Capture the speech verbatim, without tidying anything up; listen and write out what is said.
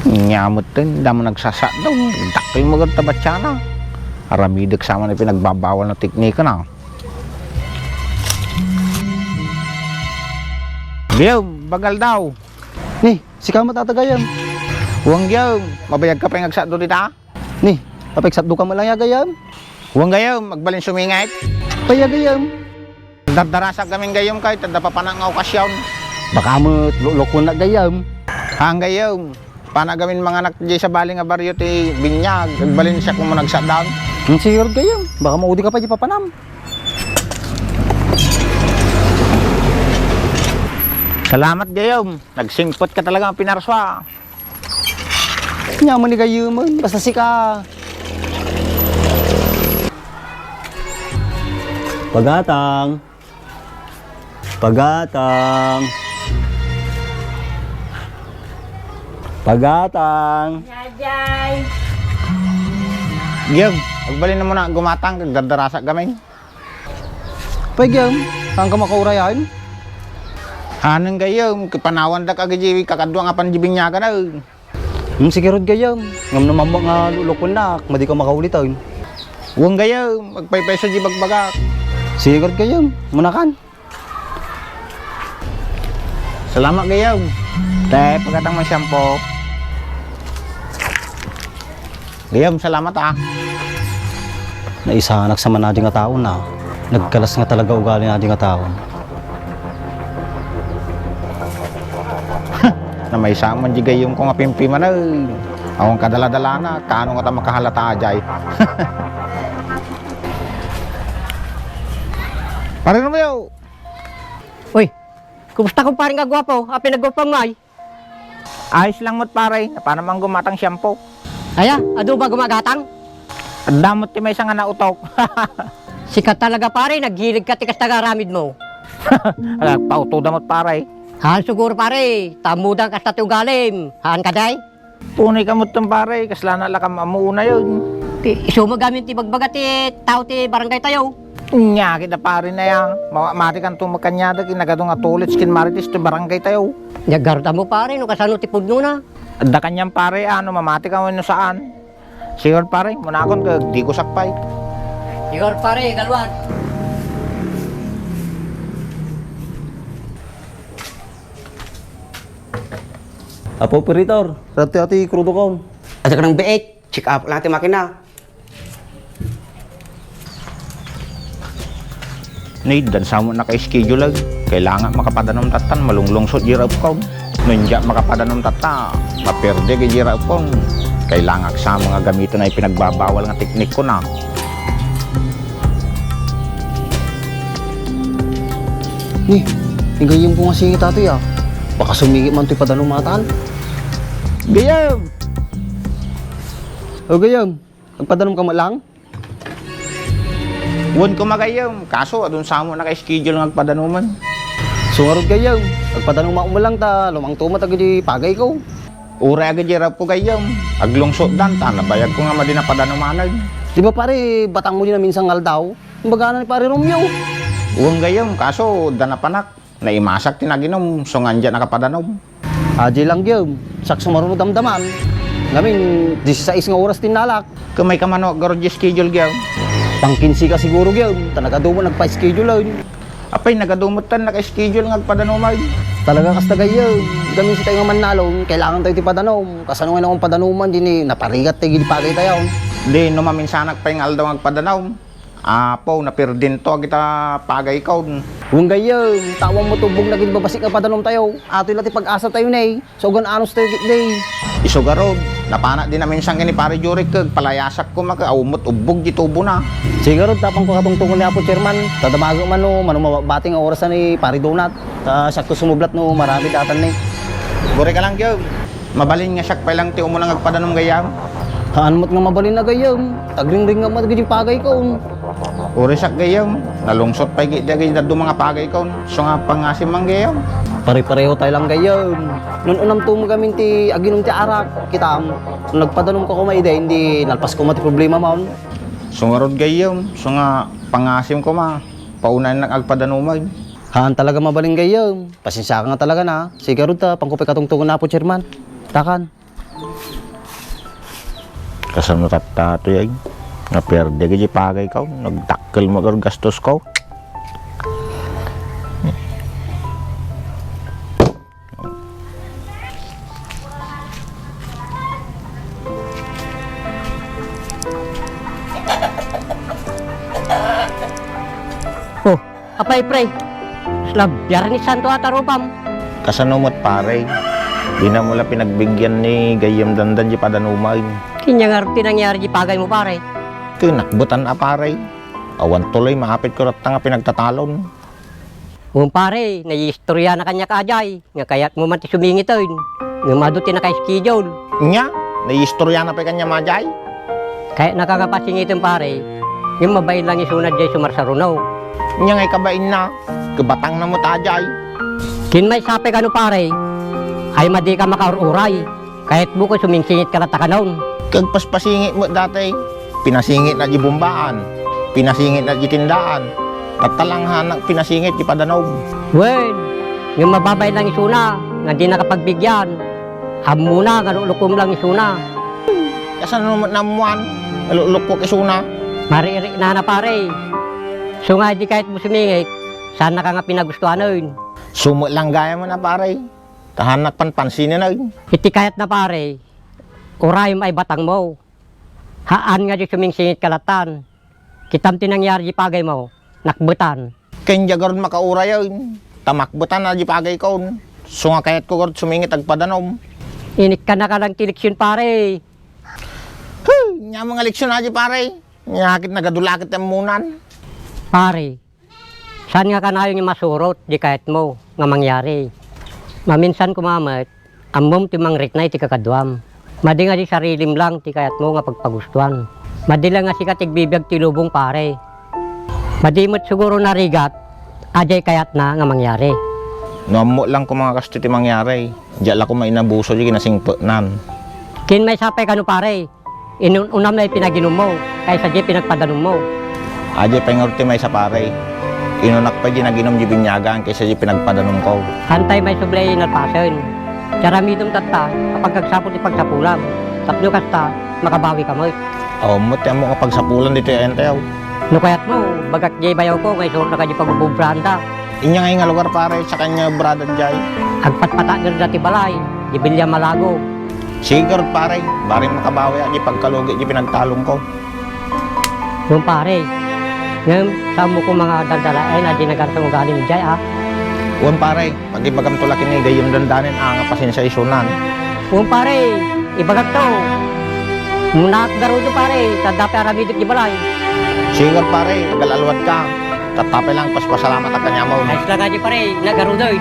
Nya metten, damo nagsasatdo, dakkel met ta batiana. Aramidek sa man ti pinagbabawal nga teknikana. Gayam, bagal daw. Ni, sika met ata gayam. Wen gayam, mabayagka pay nga agsatdo dita? Ni, mapagsatdoka met laeng gayam? Wen gayam, agbalin sumingit. Pay gayam. Dardarasak gamin gayam kay, ta adda papanak nga okasion. Baka met, luklokuennak gayam. Haan gayam. Panak gamin manganak diay sabali nga barrio ti binyag, agbalin siak met nga agsatdo. Hmm, sige ngarud gayam. Baka maudika pay diay papanam. Salamat gayam. Nagsingpetka talaga nga pinarsua. Nya met ni gayamen, basta sika. Pagatang. Pagatang. Pagatang. Jajay. Gayam, agbalinmo nga gumatang, kag dardarasak gamin. Pay gayam, saanka makaurayan? Hanen gayam, kipanawandak a gayi kakadua nga apan diay binyagan, eh. Hmm, sige ngarud gayam. Ngem no mammo nga luklokuennak, madika makaulitan. Wen gayam, agpaypayso diay bagbagak. Sige ngarud gayam, munakan. Salamat gayam. Te, pagatang met shampoo. Gayam, salamat, ah. Naisanak sa man adi nga tao na. Nagkalas nga talaga ugali na adi nga tao. Namaysa man diay gayamko nga pimpiman, eh. Awan kadaladalana, kaano ngata makahalata diay. Pare Romeo! Uy, kumusta kumpare nga guapo? A, pinagguapom ngay? Ayos lang met, pare. Napanam nga gumatang shampoo. Aya, adu ba gumagatang? Adda met ti maysa nga nautok. Sika talaga, pare, naghilig ka ti kasta nga aramidmo. Agpautoda met, pare. Haan siguro, pare, ta ammoda kasta ti ugalim. Haan kadi? Unay ka met, pare, kasla na lakam ammo unayen. Ti, isu met gamin ti bagbaga ti tao ti barangay tayo. Nya, kita pare na ya. Mamatikanto met kaniada, kinagado nga tulits ken marites ti barangay tayo. Nya, garud ammo, pare, no kasano ti pudnona. Adda kanian, pare, a no mamati ka wenno saan. Sigurd, pare, munakon ket diko sakpay. Sigurd, pare, kaluar. Apo operator, rati ati krudokon. Adda ka nang biit, check up lang ti makina. Ni, adda sa met naka-schedule, kailangan makapadanom tatta, malunglungsot diay raepkon. No diak makapadanom tatta, mapirdek diay raepkon. Kailangan sa met nga gamiten ay pinagbabawal nga teknik ko na. Ni, ni gayam ko nga singit atoy, ah. Baka sumingit man toy padanom atan. Gayam! O gayam, agpadanom ka met lang? Wen koma gayam, kaso adun sa met naka-schedule nga agpadanoman. Isu ngarud gayam, agpadanomak met lang ta lumangto met dagiti pagayko. Uray agidi raepko gayam, aglungsotdan ta nabayagko nga madi napadanomanen. Di ba pare, batangmo di naminsan nga aldaw? Imbagana ni Pare Romeo. Wen gayam, kaso adda napanak. Naimasak ti naginum, isu nga diak nakapadanom. Adi lang gayam, siak sumaruno damdaman. Ngamin, disisais nga oras ti innalak. Ket mayka mano aggarud diay schedule gayam? Pang kinse ka siguro gayam, ta nagadu met nagpa-schedulean. Apay, nagadu met ta naka-schedule nga agpadanoman. Talaga kasta gayam, ngamin sitayo nga mannalon, kailangan tayo ti padanom. Kasano nga inawang padanoman, di ni naparigat tayo idi pagay tayo. Di, no maminsanak pay nga aldaw nga agpadanom. Apo, napirdinto agita pagayko. Wen gayam, ta awan met ubbog dagiti babassit nga padanom tayo. Atoy la ti pag-asa tayo, ne. Sagan anus tayo ketdi. Isu garud, napanak di naminsan ken ni Pare Jurek ket palayasak koma ket awan met ubbog di tubona. Sige garud, tapno katungtongen ni Apo Chairman, ta damagek man no, mano mabati nga oras ni Pare Donat. Ta siak ket sumublat no, marami datan ne. Uray ka lang gayam. Mabalin nga siak pay lang ti umuna nga agpadanom gayam? Haan met nga mabalin a gayam. Agringringat met dagiti pagayko. Uray siak gayam. Nalungsot pay ketdi dagiti dadduma nga pagayko. Isu nga pangasim man gayam. Parepareho tayo lang gayam. No unamto met ngamin ti aginum ti arak, kitam, no nagpadanomka koma idi, idi nalpas koma ti problemam. Isu ngarud gayam. Isu nga pangasim koma. Paunayennak agpadanoman. Haan talaga mabalin gayam. Pasensiaka nga talaga na. Sige garud ta, panko pay katungtongen ni Apo Chairman. Takan. Kasano tatta toy ay? Napierde ka di pagayko. Nagdakkel met ti gastosko. Oh, apay, pre? Kasla biarnesanto a tarupam. Kasano met, pare? Dinam la pinagbigyan ni gayyem Dandan di padanumem. Ania ngarud ti nangyari di pagaymo, pare? Ket nakbetan a, pare. Awan tuloy maapit ko latta nga pinagtatalon. Wen, pare, naiistoriana kaniak a jay nga kayatmo man ti sumingiten, ngem adu ti naka-schedule. Nia, naiistoriana pay kaniam a jay? Kayatnaka nga pasingiten, pare, ngem mabain lang isuna jay sumarsaruno. Nia ngay kabainna, ket batangna met a jay. Ken maysa pay kano, pare, ay madika makaur-uray. Kayatmo ket sumingsingit ka latta kanon. Ket agpaspasingit met daytoy. Pinasingitna di bombaan. Pinasingitna di tindaan. Tatta lang a pinasingit di padanum. Wen, ngem mababain lang isuna nga dinaka pagbigyan. Ammona nga luklukom lang isuna. Kasano met naammoan nga luklukkok isuna? Maririknana, pare. Isu nga idi kayatmo sumingit, saannaka nga pinagustuanen. Isu met lang gayam a, pare. Ta haannak panpansinen. Iti kayatna, pare, urayem ay batangmo. Haan nga di sumingsingit ka lattan. Kitam ti nangyari di pagaymo, nakbetan. Ken diak ngarud makaurayen, ta makbetan a di pagayko. Isu nga kayatko ngarud sumingit agpadanum. Inikkannaka lang ti leksion, pare. Huh, ania nga leksion a di, pare? Nia ket nagadu la ket ti ammonan. Pare, saan nga kanayon nga masurot di kayatmo nga mangyari? Maminsan koma met, ammom ti mangrikna iti kakaduam. Madi nga di sarilim lang ti kayatmo nga pagpagustuan. Madi lang nga sika ti agbibiag ti lubong, pare. Madi met siguro narigat a diay kayatna nga mangyari. No ammo lang koma nga kastoy ti mangyari, diak la koma inabuso di kinasingpetnan. Ken maysa pay kano, pare, inun-unam lay pinaginummo kaysa diay pinagpadanummo. Adiay pay ngarud ti maysa, pare. Inunak pay di naginum di biniagan kaysa di pinagpadanumko. Haantay maisubli a inalpasen. Ti aramidem tatta, apagsapul ti pagsapulam. Tapno kasta, makabawika met. Awan met ti ammok nga pagsapulan ditoy a entayaw. No kayatmo, ibagak diay bayawko nga isurotnaka di pag-uobranta. Ania ngay nga lugar, pare, saan nga obrada diay? Agpatpatagenda ti balay, di Villa Malago. Sige ngarud, pare, bareng makabawiak di pagkalugi di pinagtalonko. Wen, pare, ngem saanmo koma nga dandalaen a di nagarsa nga ugalim diay, a? Wen, pare, pagibagamto la ken ni gayyem Dandanen a nga pasensia isunan. Wen, pare, ibagakto. Umuna ak garuden, pare, ta adda pay aramidek di balay. Sige ngarud, pare, agal-alwadka. Tatta pay lang, paspasalamat ak kaniamon. Ayos lang kadi, pare, nagarudoy.